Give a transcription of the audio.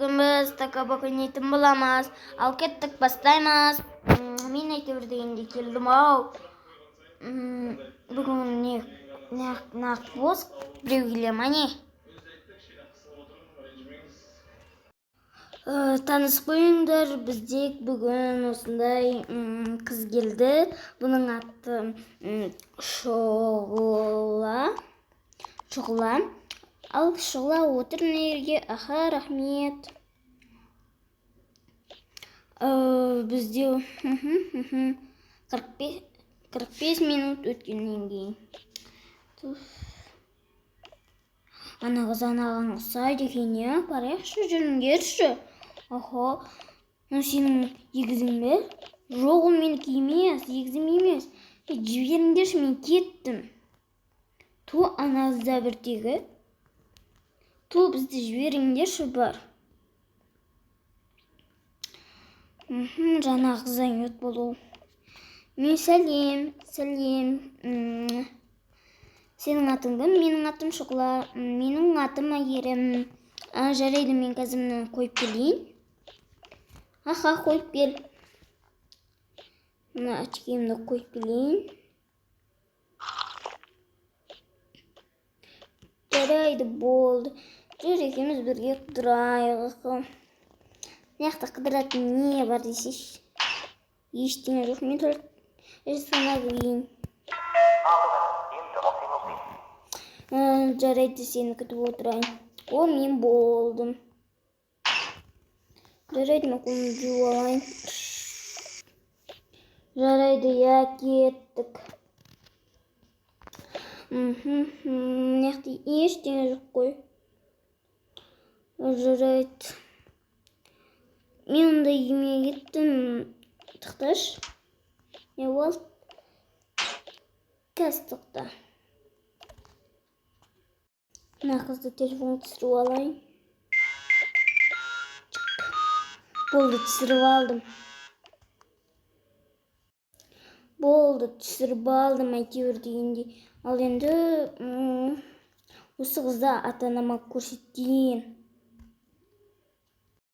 Бүгін біз Тока-Бока ойнайтын боламыз. Ал кеттік, бастаймыз. Мен әйтеуір дегенде келдім ау. Бүгін не нақ бос біреу келе ма, не? Танысып қойыңдар, бізде бүгін осындай қыз келді. Бұның аты Шұғыла. Шұғыла. Ал, Шұғыла, отыр мына жерге. Аха, рахмет. Бізде 45 минут өткеннен кейін. Туф. Ана қыз анаған ұқсайды екен, иә? Барайықшы, жүріңдерші. Охо, мынау сенің егізің бе? Жоқ, ол менікі емес, егізім емес. Жіберіңдерші, мен кеттім. Ту, ана қыз да бір тегі. Ту, бізді жіберіңдерші, бар. Жаңағы қыздан ұят болды ол. Мен сәлем, сәлем. Сенің атың кім? Менің атым Шұғыла. Менің атым Әйгерім. Жарайды, мен қазір мынаны қойып келейін. Аха, қойып кел. Мына очкиімді қойып келейін. Жарайды, болды. Жүр, екеуміз бірге қыдырайық. Мына жақта қыдыратын не бар десейші? Ештеңе жоқ. Мен туалет соны кірейін. Жарайды, сені күтіп отырайын. О, мен болдым. Жарайды, мен қолымды жуып алайын. Жарайды, иә, кеттік. Мына жақта ештеңе жоқ қой. Жарайды. Мен онда үйіме кеттім. Тоқташы. Не болды? Қазір, тоқта. Мына қызды телефонға түсіріп алайын. Болды, түсіріп алдым. Болды, түсіріп алдым әйтеуір дегенде. Ал енді осы қызды ата-анама көрсетейін.